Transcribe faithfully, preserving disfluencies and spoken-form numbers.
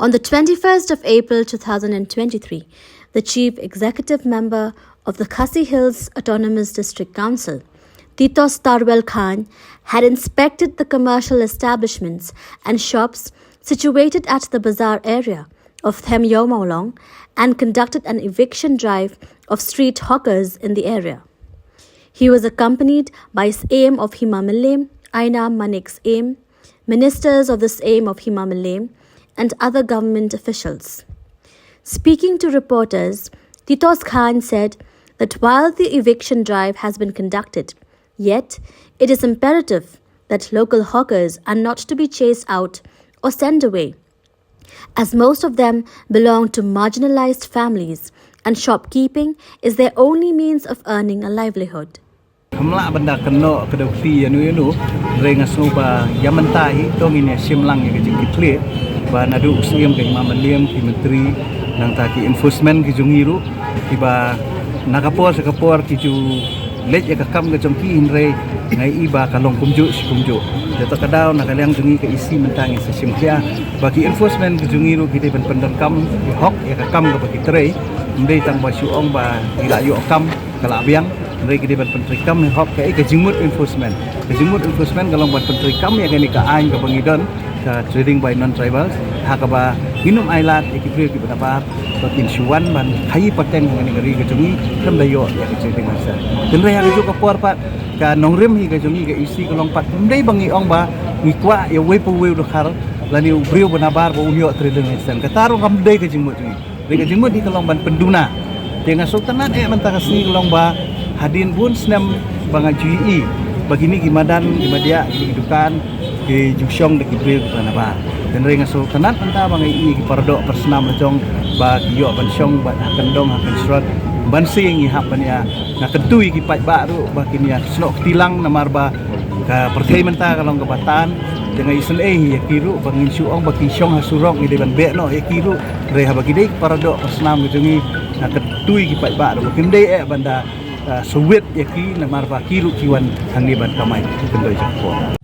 On the twenty-first of April two thousand and twenty-three, the Chief Executive Member of the Khasi Hills Autonomous District Council, Titos Tarwel Chyne, had inspected the commercial establishments and shops situated at the bazaar area of Them Ïew Mawlong and conducted an eviction drive of street hawkers in the area. He was accompanied by Syiem of Hima Mylliem, Ainam Manik Syiem, ministers of the Syiem of Hima Mylliem, and other government officials. Speaking to reporters, Titos Chyne said that while the eviction drive has been conducted, yet it is imperative that local hawkers are not to be chased out or sent away, as most of them belong to marginalized families and shopkeeping is their only means of earning a livelihood. Hymlah ban da kynnoh ka dei u kti ïa no ïa no. Hynrei nga sngew ba ïa mynta hi to ngin ïa shim lang ïa ka jingkitkhlieh ba naduh u Syiem ka Hima Mylliem, ki myntri, nangta ki enforcement ki jong ngi ruh, kiba na ka por sha ka por ki ju leit ïa ka kam ka jong ki, hynrei nga i ba ka long kumjuh shi kumjuh. Ïa to ka daw na ka liang jong ngi ka E C mynta ngin sa shim khia ba ki enforcement ki jong ngi ruh ki dei ban pyndonkam, ki hok ïa ka kam kaba ki trei. Ym dei tang ba shu ong ba ki la ïoh kam ka la biang, hynrei ki dei ban pyntreikam hi hok. Kaei ka jingmut enforcement? Ka jingmut enforcement ka long ban pyntreikam ïa kane ka aiñ kaba ngi don, ka trading by non-tribals, ha kaba ngin ym ailad ïa ki briew kiba nabar ba kin shu wan ban khaïi pateng ha kane ka ri ka jong ngi, khlem da ïoh ïa ka trading license. Hynrei ha kajuh ka por pat ka nongrim hi ka jong ngi ka E C ka long pat, ym dei ba ngi ong ba ngi kwah ïa uwei pa uwei u dkhar lane u briew ba nabar ba un ïoh trading license. Kata ruh kam dei ka jingmut jong ngi. Dei ka jingmut hi ka long ban pynduna. Te nga sngewtynnat eh mynta ka sngi ka long ba hadien bun snem ba nga ju ïohi ba kine ki madan, ki madiah, kine ki dukan ki ju shong da ki briew kiba nabar. Hynrei nga sngewtynnat mynta ba nga ïohi ki paradoh parasnam la jong ba ki ïoh ban shong bad ha kyndong ha kynshrot ban sing, ngi hap ban ïa, nga kyntu ïa ki paidbah ruh ba kin ïa snoh kti lang namar ba ka pyrthei mynta ka long kaba tan. Te nga isynei hi ïa ki ruh ba ngin shu ong ba ki shong ha surok ngi dei ban beh noh ïa ki ruh. Hynrei haba ki dei ki paradoh parasnam ka jong ngi, nga kyntu ïa ki paidbah ruh ba kim dei eh ban da, ah, sawit ïa ki namar ba ki ruh ki wan hangne ban kamai. Kyndoh ïa ki.